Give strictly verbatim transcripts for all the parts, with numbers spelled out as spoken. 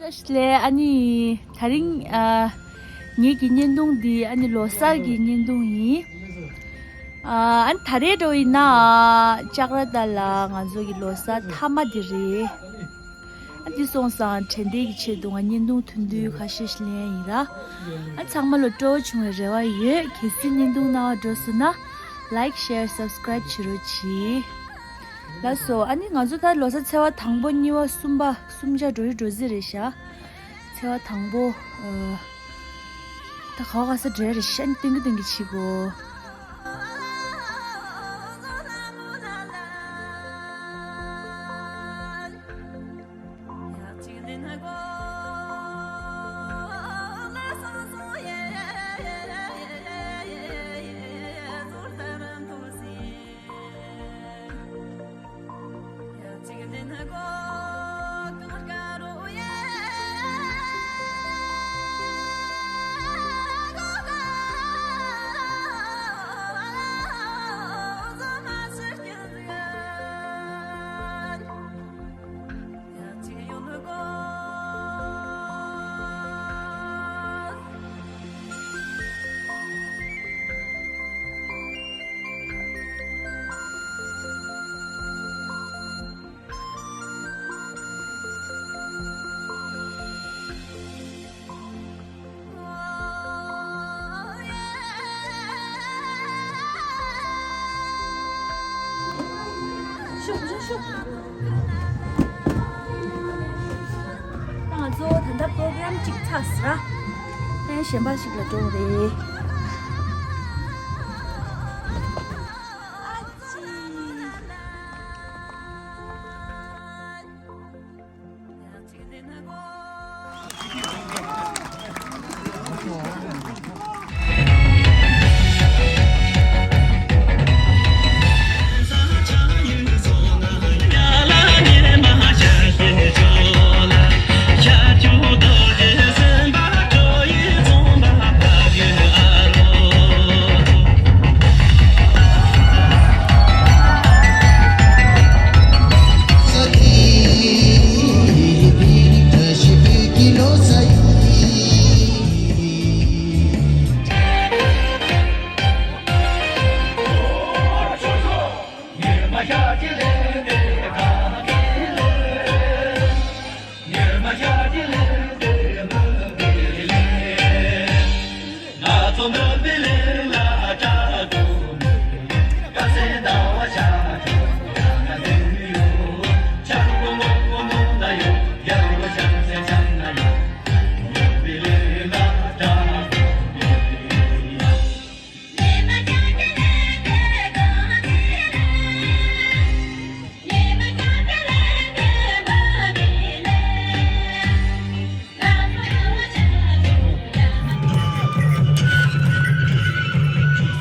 ལགས། ཨ་ནི་ད་རིང་ཨ་ངེད་ཀྱི་བརྙན་ཐུང་འདི་ཨ་ནི་ལོ་གསར་གྱི་བརྙན་ཐུང་ཡིན། ཨ་ཨ་ནི་ད་རེས་འགྲོ་ཡིན་ན་ལྕགས་ར་ཏ་ལ་ང་ཚོ་གི་ལོ་གསར་མཐའ་མ་འདི་རེད། ཨ་འདི་སོང་ཙང་དྲན་རྟེན་གྱི་ཆེད་དུ་ང་བརྙན་ཐུང་ཐུང་ཐུང་ཁ་ཤས་ཤིག་ལེན་ཡིན་ར། ཨ་ཚང་མ་ལ་སྤྲོ་བོ་བྱུང་བའི་རེ་བ་ཡོད། གལ་སྲིད་བརྙན་ཐུང་སྣང་བ་འགྲོ་སོང་ན་like, share, subscribe བྱེད་རོགས་གྱིས། ལགས་སོ། ཨ་ནི་ང་ཚོ་ད་ལོ་གསར་ཚེས་པ་དང་པོ་གཉིས་པ་གསུམ་པ་གསུམ་ཆ་འགྲོ་རི་འགྲོ་རྩིས་རེད་ཤག་ཚེས་པ་དང་པོ་ཨ་ད་ག་བ་ག་ས་འགྲོ་རེད་ཤག་ཨ་ནི་སྟོན་གི་སྟོན་གི་བྱེད་དགོས། ཤུགས་ཤུགས་ཤུགས། ད་ང་ཚོ་ད་ལྟ་པོ་རོ་གྷ་རམ་གཅིག་ཚར་སོང་ར། ཨེ་གཞན་པ་ཞིག་ལ་འགྲོ་དགོས་རེད། ཨ་ཙི།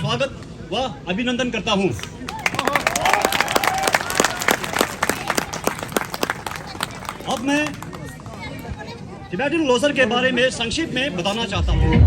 स्वागत व अभिनंदन करता हूं। अब मैं टिबेटन लोसर के बारे में संक्षेप में बताना चाहता हूँ।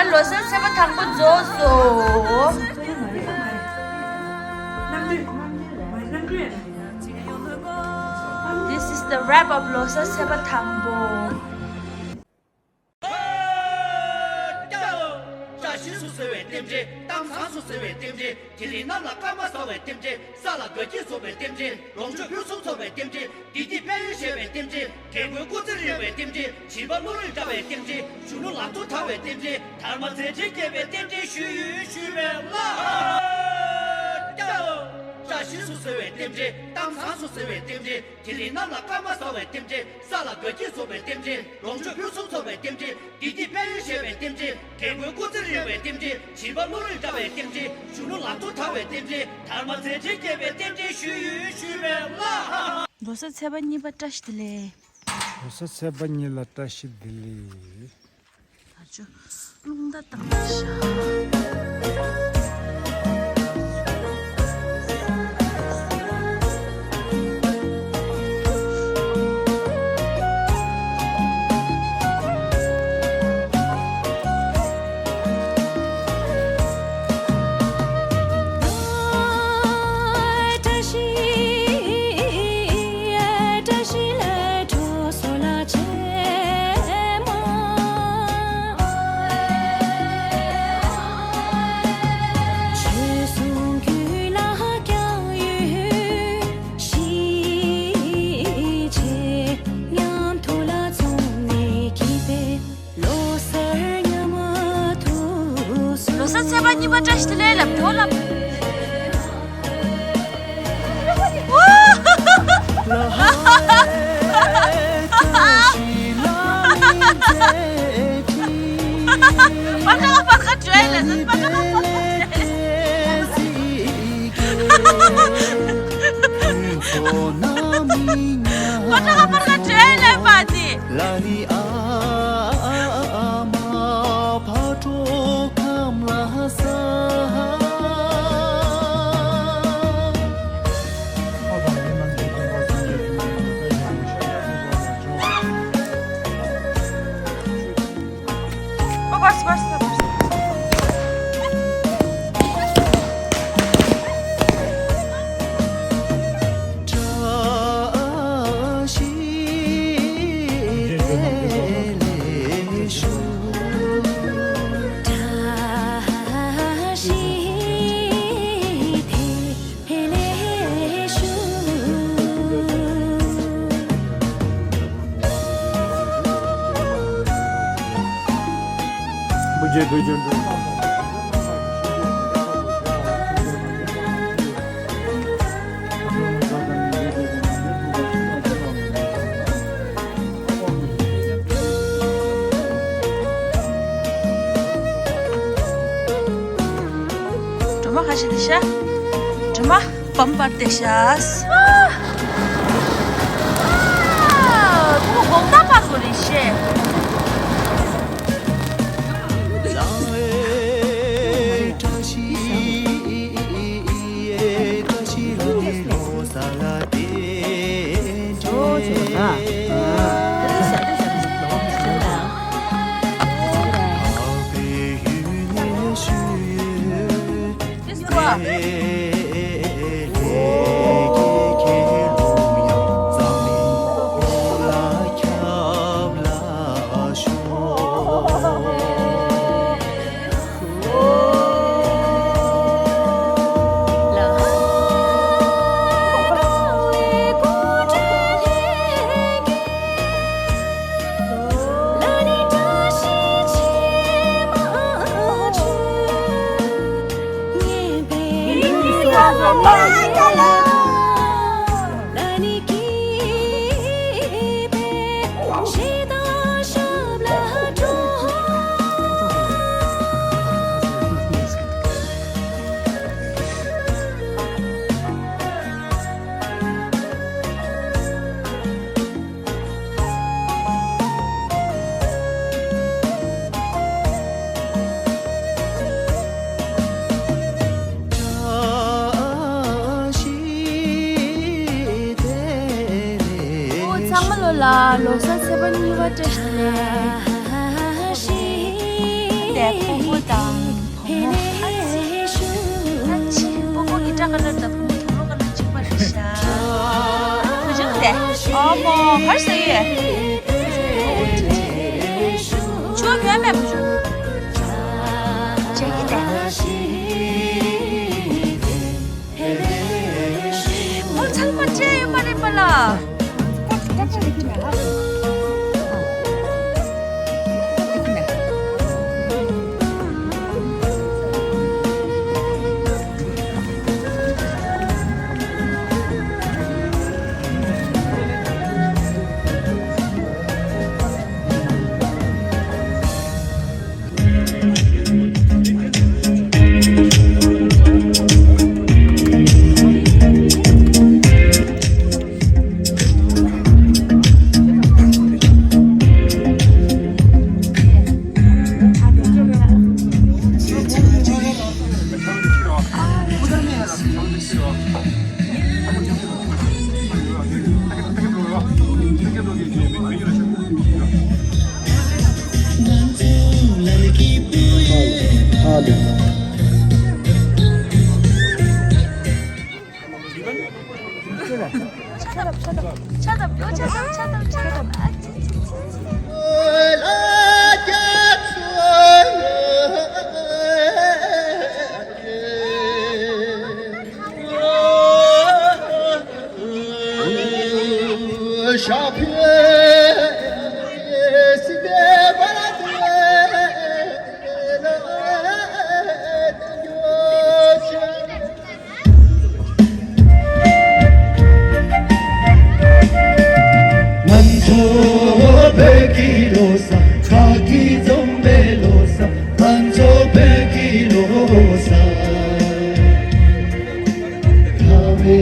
ལོ་གསར་ཚེས་པ་དང་པོ་རྫོགས་སོང་། This is the wrap of ལོ་གསར་ཚེས་པ་དང་པོ། བཀྲ་ཤིས་སུ་གསོལ་བའི་རྟེན་འབྲེལ། གཏམ་བཟང་སུ་གསོལ་བའི་རྟེན་འབྲེལ། དེ་རིང་གནམ་ལ་སྐར་མ་བཟང་བའི་རྟེན་འབྲེལ། ས་ལ་དགའ་སྐྱིད་འཛོམས་པའི་རྟེན་འབྲེལ། ལོངས་སྤྱོད་ཕུན་སུམ་ཚོགས་པའི་རྟེན་འབྲེལ། བདེ་སྐྱིད་དཔལ་ཡོན་བཞད་པའི་རྟེན་འབྲེལ། རྒན་རྒོན་སྐུ་ཚེ་རིང་བའི་རྟེན་འབྲེལ། བྱིས་པ་བློ་རིག་བཀྲ་བའི་རྟེན་འབྲེལ། གཞོན་ནུ་ལང་ཚོ་དར་བའི་རྟེན་འབྲེལ། དར་མ་མཛད་འཕྲིན་རྒྱས་པའི་རྟེན་འབྲེལ་ཞུ་ཡུལ་ཞུས་པའི་བླ། བཀྲ་ཤིས་སུ་གསོལ་བའི་རྟེན་འབྲེལ། གཏམ་བཟང་སུ་གསོལ་བའི་རྟེན་འབྲེལ། དེ་རིང་གནམ་ལ་སྐར་མ་བཟང་བའི་རྟེན་འབྲེལ། ས་ལ་དགའ་སྐྱིད་འཛོམས་པའི་རྟེན་འབྲེལ། ལོངས་སྤྱོད་ཕུན་སུམ་ཚོགས་པའི་རྟེན་འབྲེལ། བདེ་སྐྱིད་དཔལ་ཡོན་བཞད་པའི་རྟེན་འབྲེལ། རྒན་རྒོན་སྐུ་ཚེ་རིང་བའི་རྟེན་འབྲེལ། བྱིས་པ་བློ་རིག་བཀྲ་བའི་རྟེན་འབྲེལ། གཞོན་ནུ་ལང་ཚོ་དར་བའི་རྟེན་འབྲེལ། དར་མ་མཛད་འཕྲིན་རྒྱས་པའི་རྟེན་འབྲེལ་ཞུ་ཡུལ་ཞུས་པའི་བླ། ལོ་གསར་ཚེས་པ་གཉིས་པ་བཀྲ་ཤིས་བདེ་ལེགས། ལོ་གསར་ཚེས་པ་གཉིས་ལ་བཀྲ་ཤིས་བདེ་ལེགས། ཨ་ཅོ། རླུང་རྟ་བཏང་ཤག་ལོ་གསར་ཚེས་པ་གཉིས་པ་བཀྲ་ཤིས་བདེ་ལེགས་ལབ་འགྲོ་ལབ། སྒྲོལ་མ་ཁ་ཤས་འདི་ཤ། སྒྲོལ་མ་བམ་པར་ཏེ་ཤ། ཨ། ཨ། ཁོ་དགོང་དག་པར་གོ་རེ་ཤེ། ཚང་མ་ལོ་ལ་ལོ་གསར་ཚེས་པ་གཉིས་པ་བཀྲ་ཤིས་བདེ་ལེགས། སྤོ་བོ་དང་བུ་མོ་ཕར་ཚུར། ཨ་ཅེ། སྤོ་བོ་གི་སྐྲ་ཀ་ལར་དང་བུ་མོ་དུག་ལོག་ཀ་ལར་གཅིག་པ་རེད་ཤག་བུ་ཆུང་དེ། ཨ་མོ། ག་རེ་ཟ་གི་ཡོད། ཆུ་བ་ཉོས་མེད་བུ་ཆུང་། བྱེད་ཀྱི་དེ། ཁོ་ཚང་མ་སྤྲད་ཡོད་མ་རེད་པ་ལ། ང་ཚོ་བོད་ཀྱི་ལོ་གསར། ཁ་གི་འཛོམས་པའི་ལོ་གསར། ང་ཚོ་བོད་ཀྱི་ལོ་གསར། ཁ་བའི་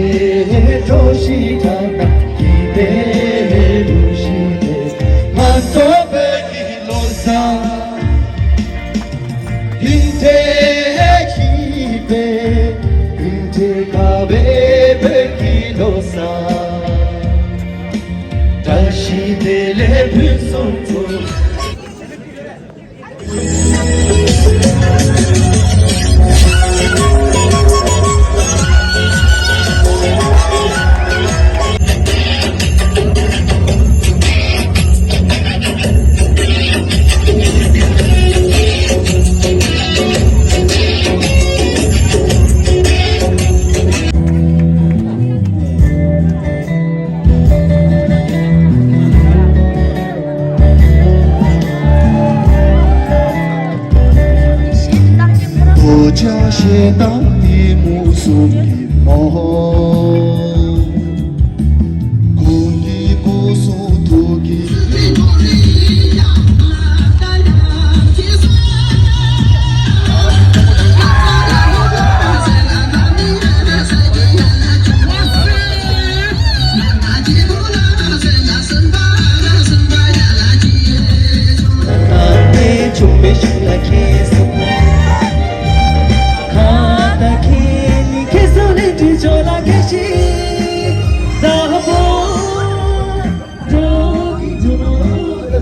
གྲོ་ཞིག་གྲགས་ན། སྐྱིད་པའི་གླུ་ཞིག་འདེབས། ང་ཚོ་བོད་ཀྱི་ལོ་གསར། དེ་འདྲའི་སྐྱིད་པའི། དེ་འདྲའི་དགའ་བའི་བོད་ཀྱི་ལོ་གསར། བཀྲ་ཤིས་བདེ་ལེགས་ཕུན་སུམ་ཚོགས།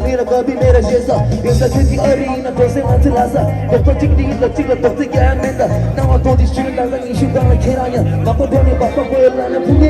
मेरा कभी मेरा जैसा ये सच की अरीना तो से मंजिल आसा डॉक्टर चिक दी लचिक तो से क्या मैं दा नवा तो दिस चिक दा नी शुदा खेला या बापा दोने बापा को लाने पुने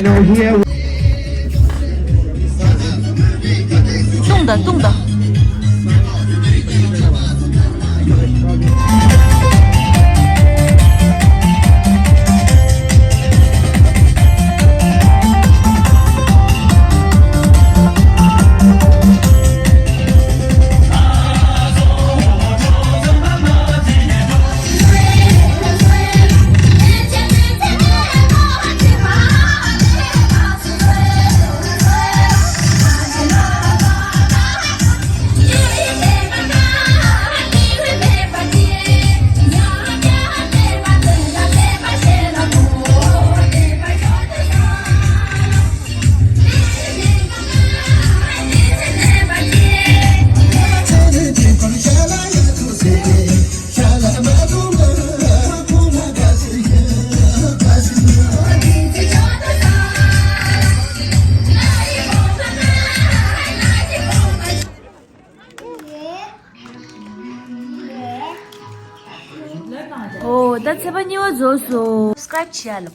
བཏུང་ད་བཏུང་ད། ཨོ། ད་ཚེས་པ་གཉིས་པ་རྫོགས་སོང་། སབ་སི་ཀ་རེབ་བྱེད་ཨ་ལབ།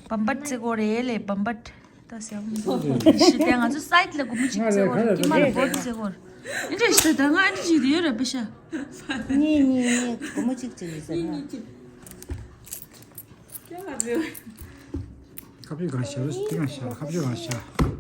བམ་བཏགས་བརྩི་དགོས་རེད་ལས། བམ་བཏགས་ད་ཟེར་བ་མི་འདུག་ཞི་བདེ་ང་ཚོ་སའིད་ལ་སྒོར་མོ་གཅིག་བརྩི་དགོས་རེད། དཀྱིལ་མ་ལ་སྒོར་བརྩི་དགོས་རེད། ཨེ་འདྲ་ཞི་བདེ་ད་ང་ཨེ་འདྲ་ཞིག་དེ་ཡོད་རེད་པེ་ཤ། གཉིས་གཉིས་གཉིས་སྒོར་མོ་གཅིག་བརྩི་གི་ཟེར་ན། ཁ་ཕྱོགས་གང་ཤར་རུ་དེ་གང་ཤར། ཁ་ཕྱོགས་གང་ཤར།